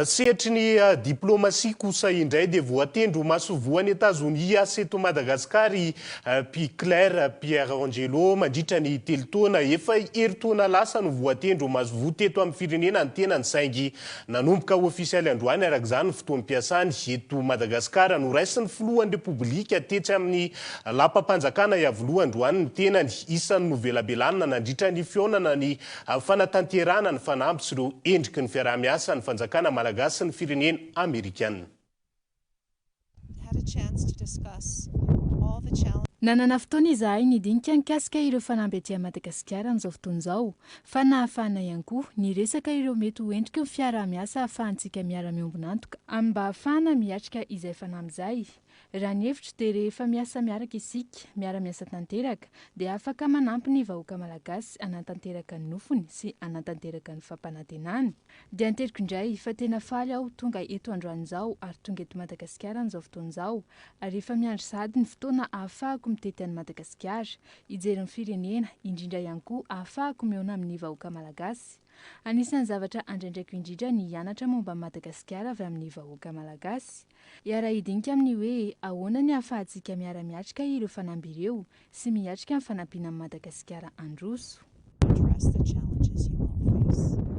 Sehatry ny diplomasia kosa indray dia voatendry ho masoivohon'i Etazonia hiasa eto Madagasikara i Pi Claire Pierangelo mandritra ny telo taona. Efa herintaona lasa no voatendry ho masoivoho teto amin'ny firenena ny tenany saingy nanomboka ofisialy androany araka izany ny fotoam-piasany eto Madagasikara. Noraisin'ny filohan'ny Repoblika tetsy amin'ny lapam-panjakana Iavoloha androany ny tenany. Isan'ny novelabelanina nandritra ny fihaonana ny Fanatanterahana ny fanamby sy ireo endriky ny fiaraha-miasa ny fanjakana malagasy sy ny firenena amerikana. Nanana fotoana izahay nidinika nikasika ireo fanamby aty Madagasikara amin'izao fotoana izao, fa nahafahana ihany koa niresaka ireo mety ho endriky ny fiaraha-miasa ahafahantsika miara-miombon'antoka amin'ny mba hahafahana miatrika izay fanamby izay. Raha ny hevitro dia rehefa miasa miaraka isika, miara-miasa tanteraka, dia afaka manampy ny vahoaka malagasy hanatanteraka ny nofiny sy hanatanteraka ny fampanantenany. Dia anteriko indray fa tena faly aho tonga eto androany izao ary tonga eto Madagasikara amin'izao fotoana izao ary efa miandry sahady ny fotoana ahafahako mitety an'i Madagasikara, hijery ny firenena, indrindra ihany koa ahafahako mihaona amin'ny vahoaka malagasy. Anisan'ny zavatra andraindraiko indrindra ny hianatra momba an'i Madagasikara avy amin'ny vahoaka malagasy. Hiara-hidinika amin'ny hoe ahoana ny ahafahantsika miara-miatrika ireo fanamby ireo sy miatrika ny fanampiana an'i Madagasikara handroso. address the challenges you will face.